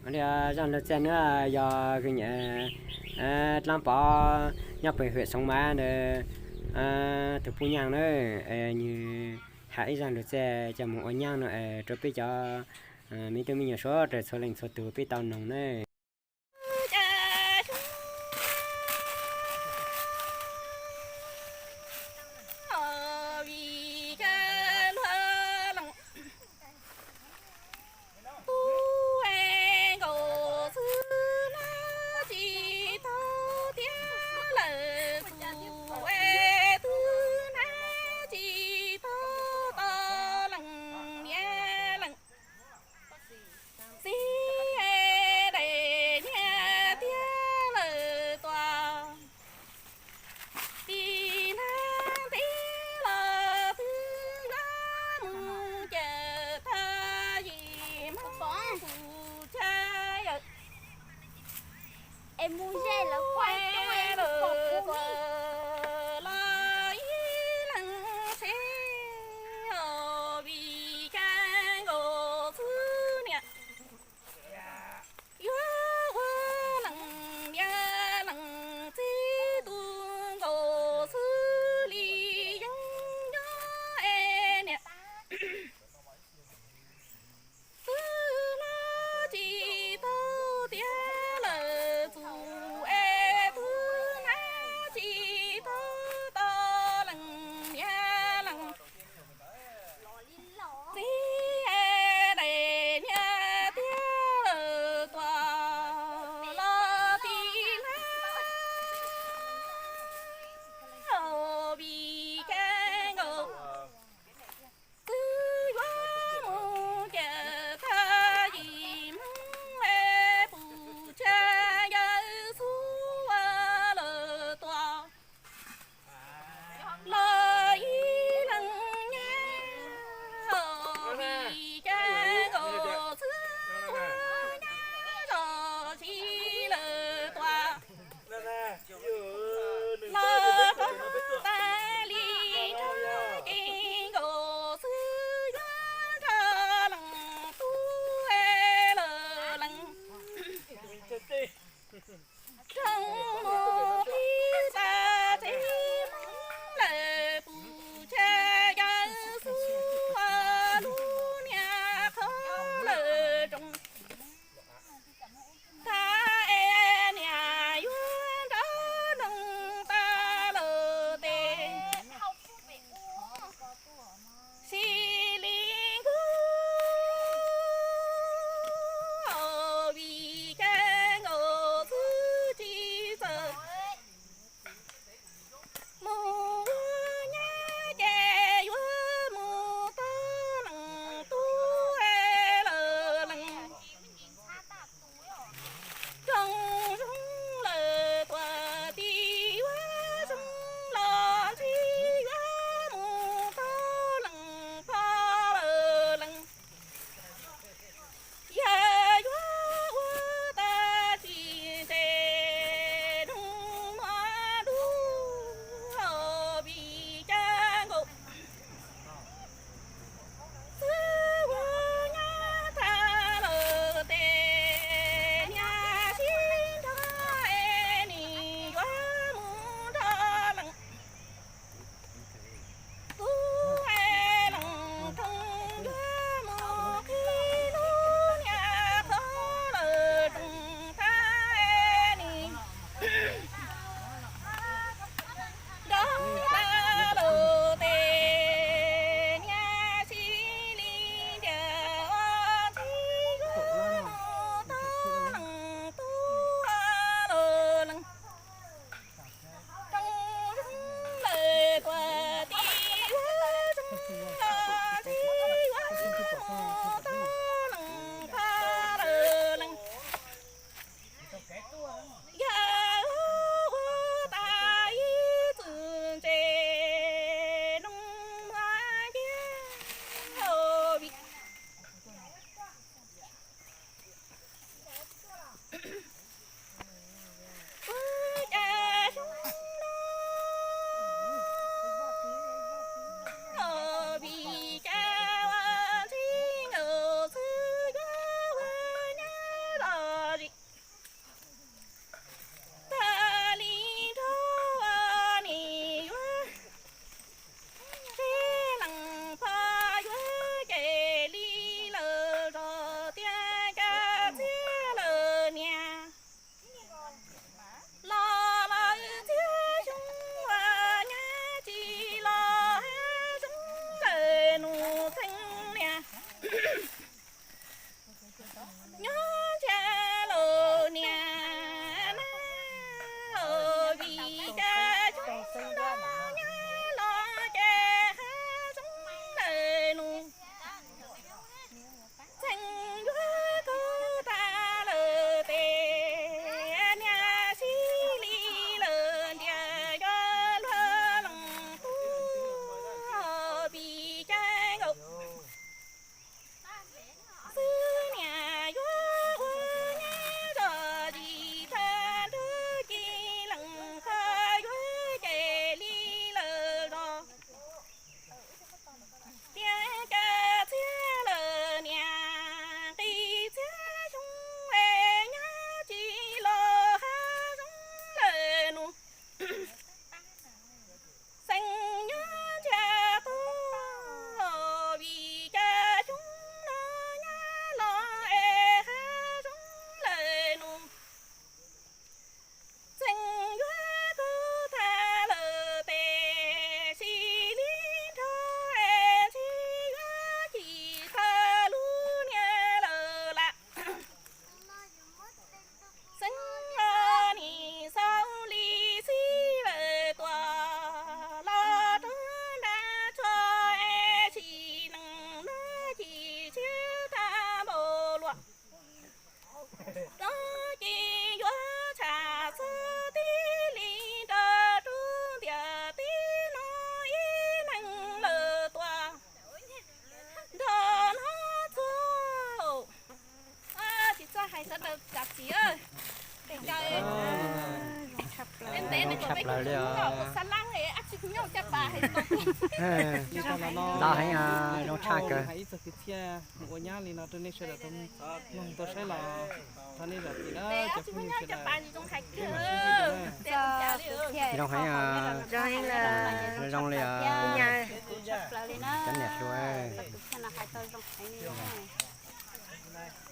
Ua li zaj lug txij no yog kwv nyam dlaab pov nyob pem hwm Xoov Mav ntawd tug puj nyaaj na, nwg has ib zaj lug txij coj moog ua nyaab no rua peb cov me tub me nyuam suav dlawg txhua leej txhua tug peb tau noog na. Txij daim niag tiag lawm tuaj, tim nag teb los twb nqa mus caum tag yim hmoob tus caj yawm. Es mus ze lawv quaj coob es mus kom kuv los ib leeg seb os, vim cas nkaus xwb niam yuav ua leej niam leej txiv tu nkaus xwb li yeej nyob es niam. Twb hlob tsis tau tiav lawm txuj es twb Txoj ci yuav tshaj txog tib li nrog rau ntiaj teb no ib leeg lawm tuaj nrog no txog. Tsis txawj hais sawv daws zam txim. Ntev ntev nws kom peb kuj tsis hnov kom xa laj es ab tsi kuv nyob caj pas hais tau. Ntau heev, zoo tshaj kawg. Hais ib txog kwv txhiaj mus ua nyab li no rau nej sawv daws tau mloog tau saib los thov nej zam txim na cov phooj ywg sawv daws. Zoo heev, zoo li cov niam hluas.